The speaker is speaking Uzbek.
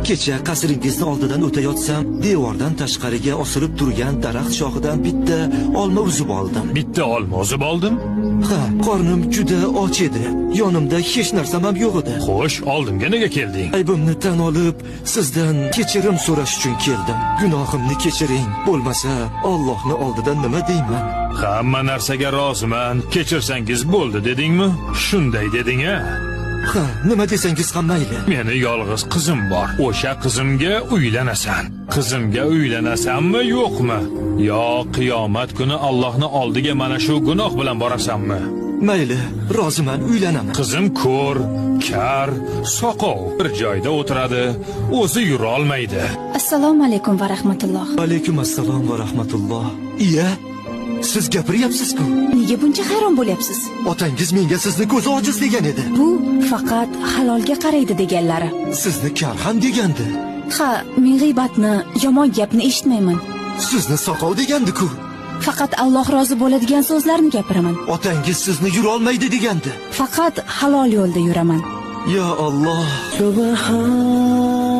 Kecha qasringizni oldidan o'tayotsam, devordan tashqariga osilib turgan daraxt shoxidan bitta olma uzib oldim. Bitta olma uzib oldim. Ha, qornim juda och edi. Yonimda hech narsam ham yo'q edi. Xo'sh, oldimga nega kelding? Aybimni tan olib, sizdan kechirim so'rash uchun keldim. Gunohimni kechiring. Bo'lmasa, Allohni oldida nima deyman? Hamma narsaga roziman. Kechirsangiz bo'ldi dedingmi? Shunday deding-a? Ha, nima desangiz ham mayli. Meni yolg'iz qizim bor. O'sha qizimga uylanasan. Qizimga uylanasanmi, yo'qmi? Yo qiyomat kuni Allohni oldiga mana shu gunoh bilan borasanmi? Mayli, roziman, uylanaman. Qizim ko'r, kar, soqov. Bir joyda o'tiradi, o'zi yura olmaydi. Assalomu alaykum va rahmatulloh. Alaykum assalom va rahmatulloh. Iya, siz gapiryapsiz-ku. Nega buncha hayron bo'lyapsiz? Otangiz menga sizni ko'zi ojiz degan edi. Bu faqat halolga qaraydi deganlari. Sizni kar ham degandi. Ha, men g'iybatni, yomon gapni eshitmayman. Sizni soqov degandi-ku. Faqat Alloh rozi bo'ladigan so'zlarni gapiraman. Otangiz sizni yurolmaydi degandi. Faqat halol yo'lda yuraman. Ya Alloh. Subhan.